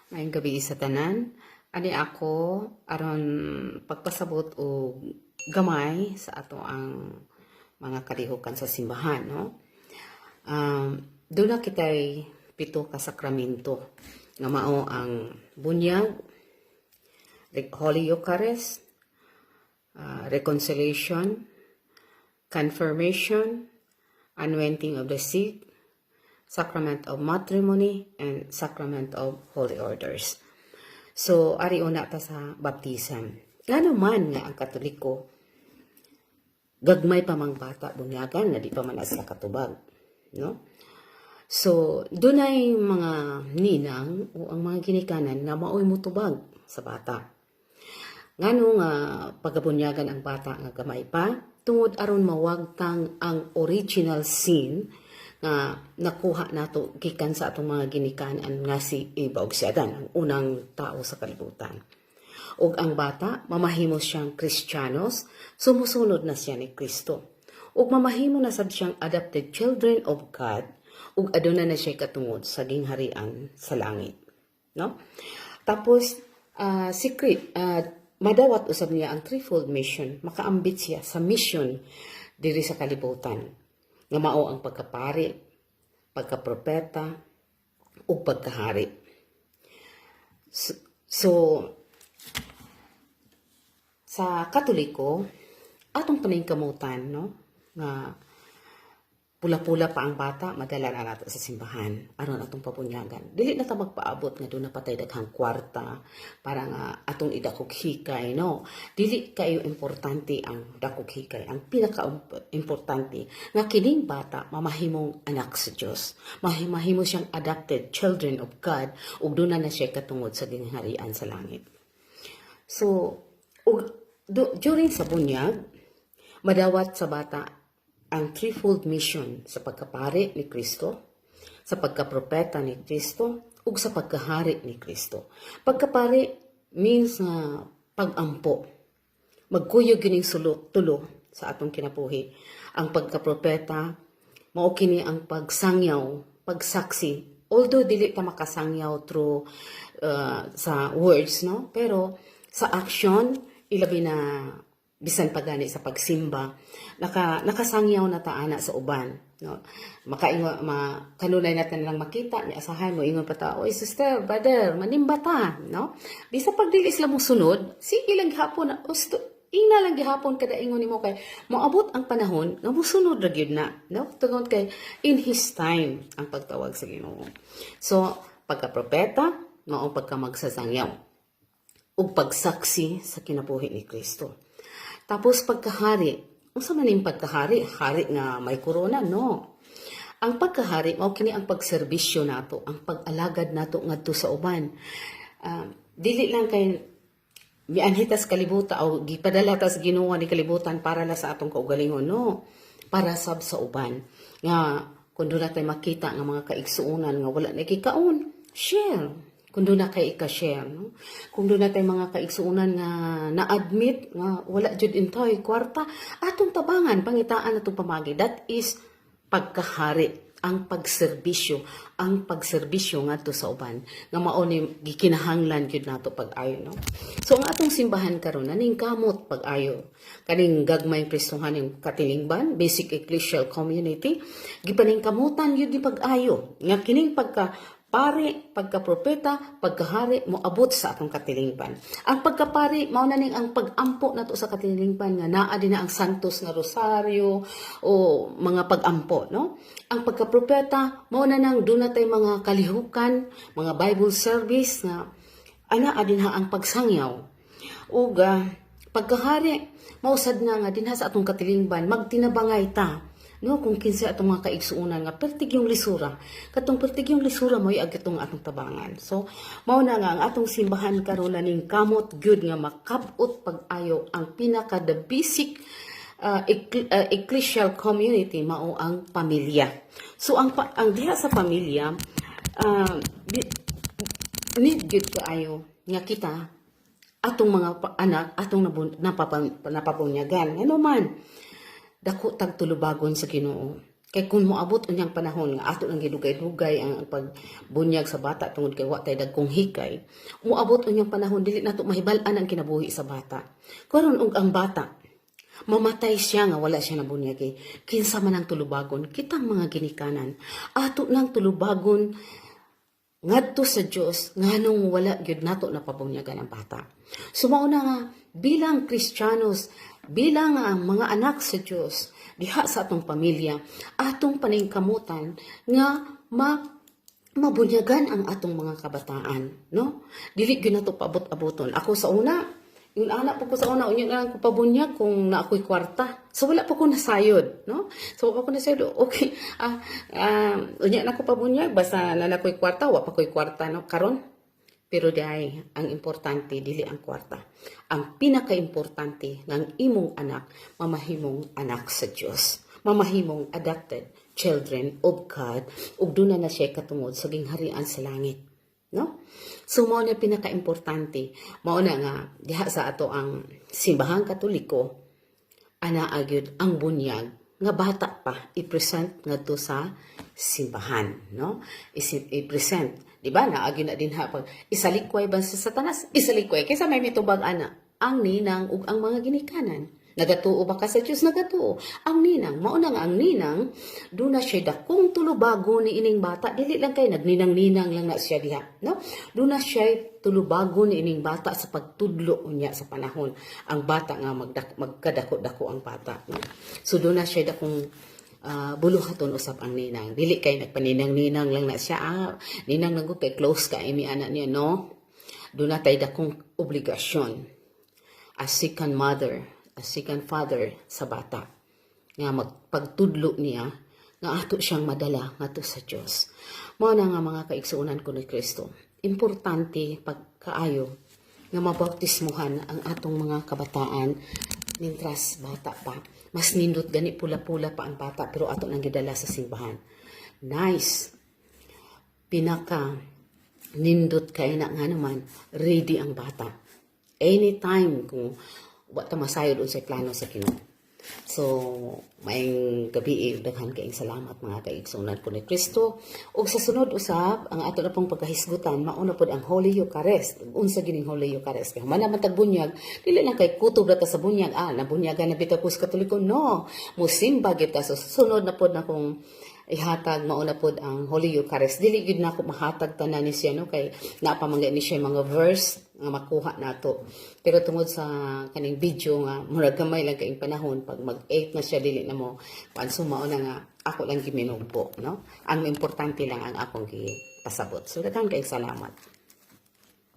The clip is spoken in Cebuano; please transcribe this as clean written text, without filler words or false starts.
Maayong gabii sa tanan. Ani ako aron pagpasabot og gamay sa ato ang mga kalihukan sa simbahan, no? Duna kitay pito ka sakramento nga mao ang bunyag, Holy Eucharist, reconciliation, confirmation, anointing of the sick, sacrament of matrimony, and sacrament of holy orders. So, ari una ta sa baptism. Ngano man nga ang Katoliko, gagmay pa mang bata bunyagan na di pa man na sila katubag, no? So, dunay mga ninang o ang mga ginikanan nga maoy mutubag sa bata. Ngano nga pagabunyagan ang bata nga gamay pa? Tungod aron mawagtang ang original sin nga nakuha nato gikan sa atong mga ginikanan nga si Eva ug si Adan, ang unang tao sa kalibutan. Ug ang bata, mamahimo siyang Kristiyanos, sumusunod na siya ni Kristo. Ug mamahimo na sad siyang adopted children of God, ug aduna na siya katungod sa gingharian sa langit. No? Tapos, secret, madawat usab niya ang threefold mission. Makaambit siya sa mission diri sa kalibutan. Nga mao ang pagkapari, pagkapropeta, ug pagkahari. So, sa Katoliko, atong paningkamutan, no? Nga pula-pula pa ang bata, madala na nato sa simbahan aron atong pabunyagan. Dili na ta magpaabot nga duna pa tay daghang kwarta para nga atong idakog hikay, no? Dili kayo importante ang dakog hikay. Ang pinaka-importante nga kining bata mamahimong anak sa Dios. Mahimo siyang adopted children of God ug duna na siya katungod sa gingharian sa langit. So, ug during sa bunyag, madawat sa bata ang threefold mission sa pagkapari ni Kristo, sa pagkapropeta ni Kristo, ug sa pagkahari ni Kristo. Pagkapari means nga pag-ampo. Magkuyog gining sulo, tulo sa atong kinabuhi. Ang pagkapropeta, mao kini ang pagsangyaw, pagsaksi. Although dili ta makasangyaw through sa words, no? Pero sa action, ilabi na bisan pa gani sa pagsimba, nakasangyaw na ta ana sa uban, no? Makaingo ma kanunay natin lang makita ni asahan mo, ingon pa ta, "Oy sister, brother, manimba ta," no? Bisa pag dili sila mo sunod, sige lang gihapon, usto ina lang gihapon kada ingon nimo kay moabot ang panahon nga mosunod ra gyud na, no? Tungod kay in His time ang pagtawag sa Ginoo. So pagka propeta mao pagka magsasangyaw ug pagsaksi sa kinabuhi ni Kristo. Tapos pagkahari, unsa man ning pagkahari? Hari nga may korona? No. Ang pagkahari mao kini ang pagserbisyo nato, ang pag-alagad nato ngadto sa uban. Dili lang kay mianhi tas kalibutan o gipadala tas Ginoo ni kalibutan para la sa atong kaugalingon, no? Para sab sa uban. Nga kung duna tay makita nga mga kaigsuonan nga wala na gikaon, share. Kung duna kay ika-share, no? Kung duna tay mga kaigsuonan nga na-admit nga wala jud intoy kwarta, atong tabangan, pangitaan atong pamagi. That is pagkahari, ang pagserbisyo ngadto sa uban nga mao ni gikinahanglan gyud nato pag-ayo, no? So ang atong simbahan karon naningkamot pag-ayo kaning gagmay Kristohaning katilingban, basic ecclesial community, gipaningkamutan gyud ni pag-ayo nga kining pagka pari, pagka-propeta, pagkahari moabot sa atong katilingban. Ang pagkapari mao na ning ang pag-ampo nato sa katilingban nga naa din na ang Santos nga Rosaryo o mga pag-ampo, no? Ang pagka-propeta mao na nang duna tay mga kalihukan, mga Bible service nga ana din ha ang pagsangyaw. Ug pagkahari mao sad na nga dinha sa atong katilingban magtinabangay ta, no, kung kinsa atong mga kaigsuonan nga pertig yung lisura, katong pertig yung lisura mo'y atong atong tabangan. So mao na nga ang atong simbahan karon ning kamot gyud nga makab-ot pag-ayo ang pinaka the basic ecclesial community, mao ang pamilya. So ang diha sa pamilya, need gyud kaayo nga kita atong mga anak atong napabunyagan. Ngano man dako tag tulubagon sa Ginoo. Kay kung moabot unyang panahon nga ato nang gidugay-dugay ang pagbunyag sa bata tungod kay wa tay dagkong hikay, moabot unyang panahon, dili nato mahibal-an ang kinabuhi sa bata. Karon og ang bata mamatay siya nga wala siya nabunyagi, kinsa man ang tulubagon? Kitang mga ginikanan. Ato nang tulubagon ngadto sa Dios nganong wala gyud nato napabunyagan ang bata. So mao na nga bilang Kristiyanos, bilang ang mga anak sa Dios diha sa atong pamilya, atong paningkamutan nga mabunyagan ang atong mga kabataan, no? Dili gyud nato paabot-aboton. Ako sa una, yung anak po ko sa una, unya na lang ko pabunyag kung na ako'y kwarta. So wala po ko nasayod, no? So wala ko nasayod. Okay, unya na ko pabunyag basta na ako'y kwarta, wa pa ko'y kwarta, no, karon. Pero diay, ang importante dili ang kwarta. Ang pinakaimportante ng imong anak mamahimong anak sa Dios. Mamahimong adopted children of God ug duna na siya katungod sa gingharian sa langit. No? So mao na pinakaimportante. Mao na nga diha sa ato ang Simbahang Katoliko, ana agyud ang bunyag nga bata pa i-present ngadto sa simbahan, no? I-present, di ba? Naagi na din ha, pag isalikway ba sa Satanas, isalikway kaysa may mitubag ana? Ang ninang ug ang mga ginikanan. Nagatuo ba ka sa Dios? Nagatuo. Ang ninang, mao na nga ang ninang, duna siya dakong tulubago ni ining bata. Dili lang kay nagninang-ninang lang na siya diha, no? Duna siya tulubago ni ining bata sa pagtudlo unya sa panahon. Ang bata nga magkadako-dako ang bata, no? So duna siya dakong buluhaton usab ang ninang. Dili kay nagpaninang-ninang lang na siya. Ah, ninang lang ko kay close ka imi anak niya, no? Duna tay dakong obligasyon as second mother, as second father sa bata nga magpagtudlo niya nga ato siyang madala ngadto sa Dios. Mao na nga, mga kaigsuonan ko ni Kristo, importante pagkaayo nga mabautismuhan ang atong mga kabataan mintras bata pa. Mas nindot gani pula-pula pa ang bata pero ato nang gidala sa simbahan. Nice. Pinaka nindot kay na nga naman ready ang bata. Anytime kung wa ta masayod unsay plano sa Ginoo. So, maayong gabi, daghan kaayong salamat, mga kaigsuonan ko ni Kristo. Ug sa sunod usab, ang ato na pong pagkahisgutan, mauna pod ang Holy Eucharist. Unsa gining Holy Eucharist? Kay human naman tag bunyag, dili lang kay kutob ra ta sa bunyag, nabunyagan na bitaw ko sa Katoliko. No, musimba gyud ta. So, sunod na pod na kung ihatag, mauna pod ang Holy Eucharist. Dili gyud nako mahatag tanan ni siya, no, kay naa pa man ni siya mga verse nga makuha nato. Pero tungod sa kaning video nga murag gamay lang kaing panahon, pag mag 8 na siya dili na mo kuan, so mao na nga ako lang giminugbo, no? Ang importante lang ang akong gipasabot. So daghan kayong salamat.